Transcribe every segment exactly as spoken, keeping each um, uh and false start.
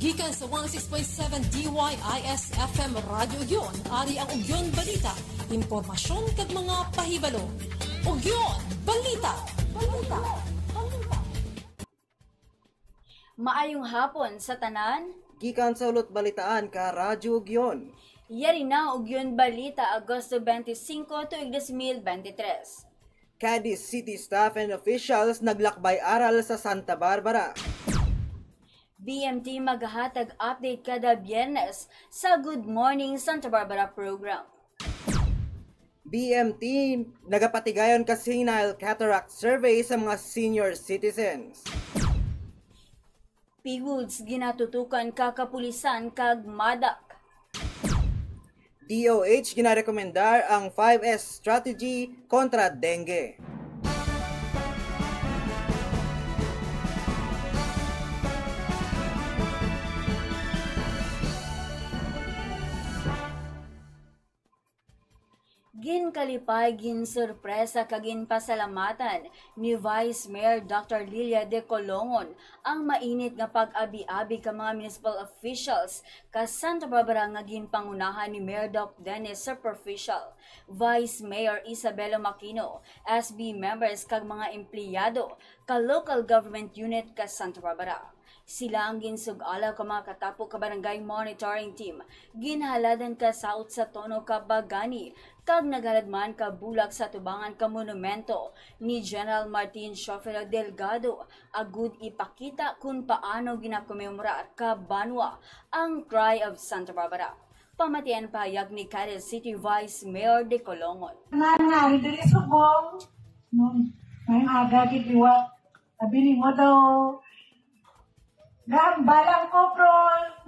Gikan sa one oh six point seven D Y I S F M Radyo Ugyon, ari ang Ugyon Balita, impormasyon kag mga pahibalo. Ugyon Balita. Balita. Balita. Maayong hapon sa tanan. Gikan sa Hulot Balitaan ka Radyo Ugyon. Yari na Ugyon Balita, Agosto twenty-five, tuig dos mil bente tres. Cadiz City staff and officials naglakbay aral sa Santa Barbara. B M T maghahatag update kada Biyernes sa Good Morning Santa Barbara program. B M T nagapatigayon ka senile cataract survey sa mga senior citizens. P W O D S ginatutukan ka kapulisan kag madak. D O H ginarekomendar ang five S strategy kontra dengue. Ginkalipay, ginsorpresa kag ginpasalamatan ni Vice Mayor Doctor Lilia de Colongon ang mainit nga pag-abi-abi ka mga municipal officials ka Santa Barbara nga ginpangunahan ni Mayor Doc Dennis Superficial, Vice Mayor Isabelo Makino, S B members kag mga empleyado ka local government unit ka Santa Barbara. Sila ang ginsug-ala ka mga katapo ka barangay monitoring team, ginhaladan ka saot sa Tono ka Bagani, kag naghalad man ka bulak sa tubangan ka monumento ni General Martin Siofilo Delgado, agud ipakita kon paano ginakomemorar ka banwa ang Cry of Santa Barbara. Pamatian pahayag ni Cadiz City Vice Mayor de Colongon. Nanay, diri subong, no? May aga gid liwat. Abi nimo daw, gahambal lang ko, pero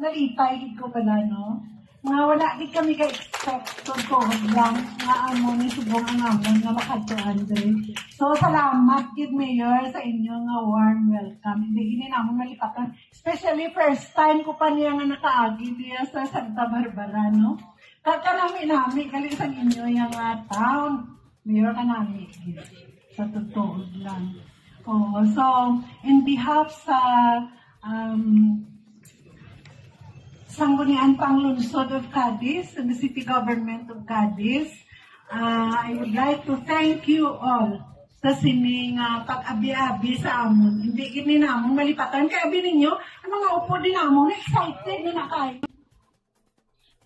nalipay gid ko pala, no? Nga wala gid kami ka-expect, totoo lang, nga amo ni subong ang amon nga makadtuan diri. So, salamat gid, Mayor, sa inyo nga warm welcome. Hindi gid ni namon malipatan. Especially first time ko pa niya nga nakaagi diya sa Santa Barbara, no? Kakanami-nami gali sa inyo yang, ah, town. Mayor ka namin, sa totoo lang. Oo, so, in behalf sa, um, Sangguniang Panglungsod of Cadiz and the City Government of Cadiz, uh, I would like to thank you all sa sining, uh, pag-abi-abi sa amon. Hindi gid ni namon malipatan. Kay abi ninyo, ang mga upod din namon, excited na na kayo.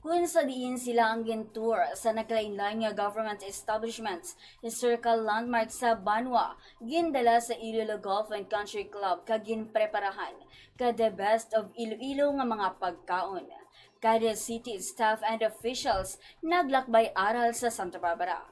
Kung sa diin sila ang gin-tour sa nagkalainlain nga government establishments, historical landmarks sa banwa, gindala sa Iloilo Golf and Country Club kag ginpreparahan ka The Best of Iloilo nga mga pagkaon. Kada city staff and officials naglakbay aral sa Santa Barbara.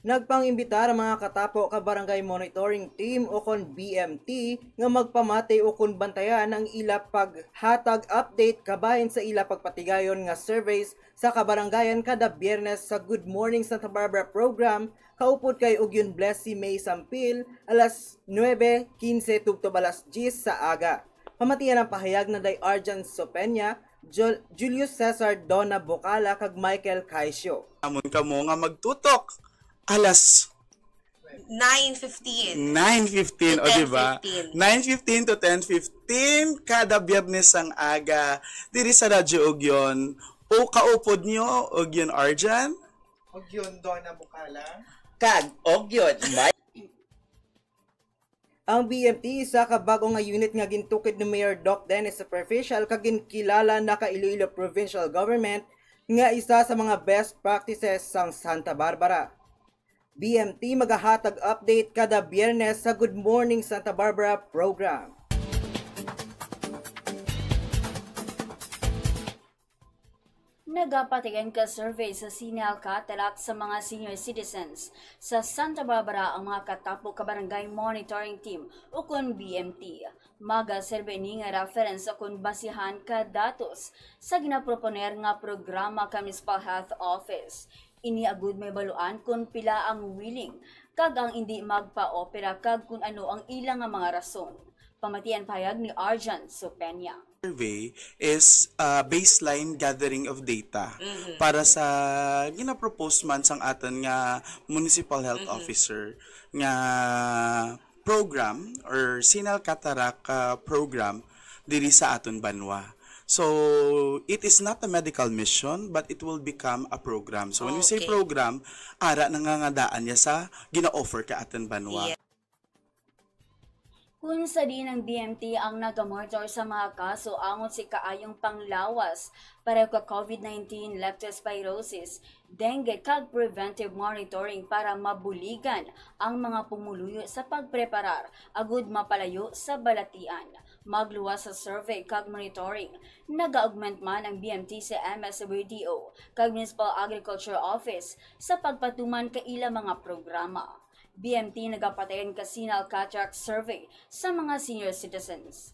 Nagpang-imbitar ang mga katapo ka Barangay Monitoring Team o kon B M T nga magpamati o kon bantayan ang ila paghatag update kabahin sa ila pagpatigayon nga surveys sa kabarangayan kada Biyernes sa Good Morning Santa Barbara program, kaupod kay Ugyon Blessy May Sampil, alas nuebe quince tubtob alas diyes sa aga. Pamatian ang pahayag na day Arjan Sopenia, Jul-, Julius Cesar Donna Bocala, kag Michael Caicio. Amon kamo nga magtutok alas nine fifteen. Nine fifteen, o, di ba? Ten fifteen. Nine fifteen to ten fifteen, kada Biyernes sang aga, diri sa Radyo Ugyon. O kaupod nyo, Ugyon Arjan. Ugyon Donna Bocala. Kag Ugyon Mike. Ang B M T, isa ka bag-o nga unit nga gintukod ni Mayor Doc Dennis Superficial kag ginkilala na ka Iloilo Provincial Government nga isa sa mga best practices sang Santa Barbara. B M T magahatag update kada Biyernes sa Good Morning Santa Barbara program. Nagapatigayon ka survey sa Sinal Cadillac sa mga senior citizens sa Santa Barbara ang mga katapo ka Barangay Monitoring Team, ukon B M T. Magaserbi ini nga reference ukon basihan ka datos sa ginaproponer nga programa ka Municipal Health Office. Ini agud mahibaluan kon pila ang willing kag ang indi magpa-opera kag kon ano ang ila nga mga rason. Pamatian pahayag ni Arjan Sopenia. Survey is, uh, baseline gathering of data, mhm, para sa ginapropose man sang aton nga municipal health, mhm, officer nga program or Sinal Cataract, ah, program diri sa aton banwa. So, it is not a medical mission, but it will become a program. So, when we say, okay, program, ara na nga nga daan niya sa gina-offer ka aton banwa. Yeah. Kung sa diin ang B M T ang nagamonitor sa mga kaso angot sa kaayong panglawas pareho ka COVID nineteen, leptospirosis, dengue, kag preventive monitoring para mabuligan ang mga pumuluyo sa pagpreparar agud mapalayo sa balatian. Magluwas sa survey kag monitoring, nag-augment man ang B M T sa M S W D O kag Municipal Agriculture Office sa pagpatuman ka ila mga programa. B M T nagapatayon ka Sinal Cataract Survey sa mga senior citizens.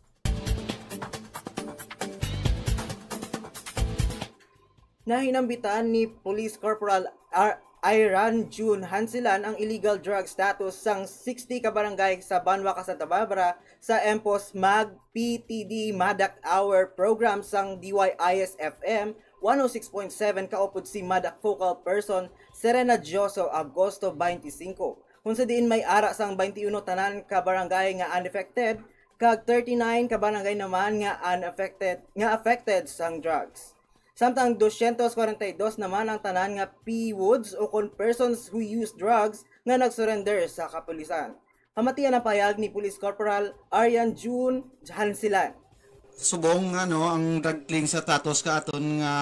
Nahinambitan ni Police Corporal Ar-, Iran June Hanselan ang illegal drug status sang sixty ka barangay sa Banwa ka Santa Barbara sa EMPOS Mag P T D Madak Hour Program sang D Y I S F M one oh six point seven kaupod si Madak Focal Person Serena Dioso, Agosto twenty-five, kung sa diin may ara sang twenty-uno tanan ka barangay nga unaffected, kag thirty-nine ka barangay naman nga unaffected, nga affected sang drugs. Samtang dosyentos kwarenta y dos naman ang tanan nga P-woods o kon persons who use drugs nga nag-surrender sa kapulisan. Pamatian ang pahayag ni Police Corporal Aryan June Hansilan. Subong, ano, ang drug clean sa tatos ka aton nga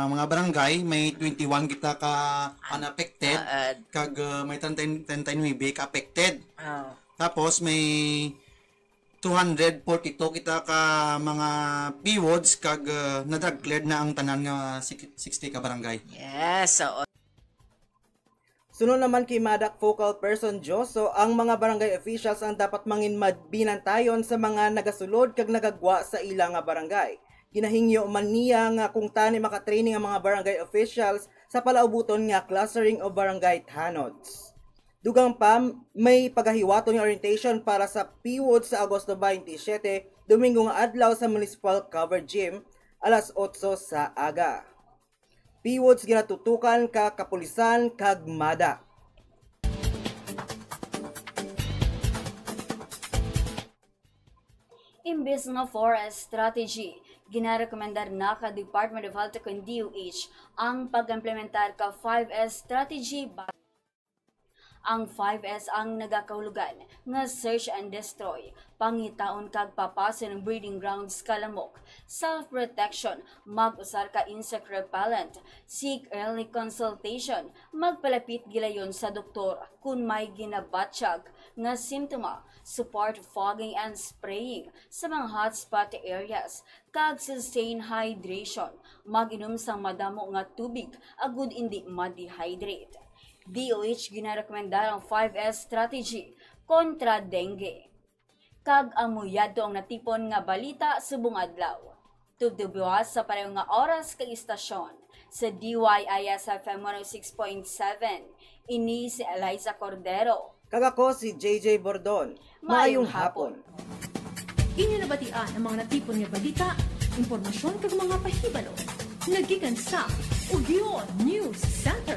mga barangay, may twenty-one kita ka unaffected, ah, ah, kag, ah, may treinta, treinta y nuebe ka affected. Ah. Tapos may two hundred forty-two kita ka mga P-woods kag, ah, na-drug cleared na ang tanan nga six-, sixty ka barangay. Yes, so, sunod naman kay Madak Focal Person Dioso, ang mga barangay officials ang dapat mangin mad-, binantayon sa mga nagasulod kag nagagwa sa ila nga barangay. Ginahingyo man niya nga kung tani makatraining ang mga barangay officials sa palaubuton nga clustering o barangay tanods. Dugang pa, may pagahiwaton nga orientation para sa P-woods sa Agosto twenty-seven, Domingo nga adlaw sa Municipal Covered Gym, alas otso sa aga. P-woods ginatutukan ka kapulisan kag Madak. Imbes nga four S strategy, ginarekomendar na ka Department of Health kag D O H ang pag-implementar ka five S strategy. Ang five S ang nagakahulugan nga search and destroy, pangitaon kag papason ang breeding grounds ka lamok, self-protection, mag-usar ka insect repellent, seek early consultation, magpalapit gilayon sa doktor kon may ginabatyag nga simptoma, support fogging and spraying sa mga hotspot areas, kag sustain hydration, mag-inom sang madamo nga tubig agud indi ma-dehydrate. D O H ginarekomendar ang five S strategy kontra dengue. Kag amo yadto ang natipon nga balita subong adlaw. Tubtob buwas sa pareho nga oras kag istasyon sa D Y I S F M one oh six point seven. Ini si Eliza Cordero. Kag ako si J J Bordon. Maayong hapon. Inyo nabatian ang mga natipon nga balita, impormasyon kag mga pahibalo nga gikan sa Ugyon News Center.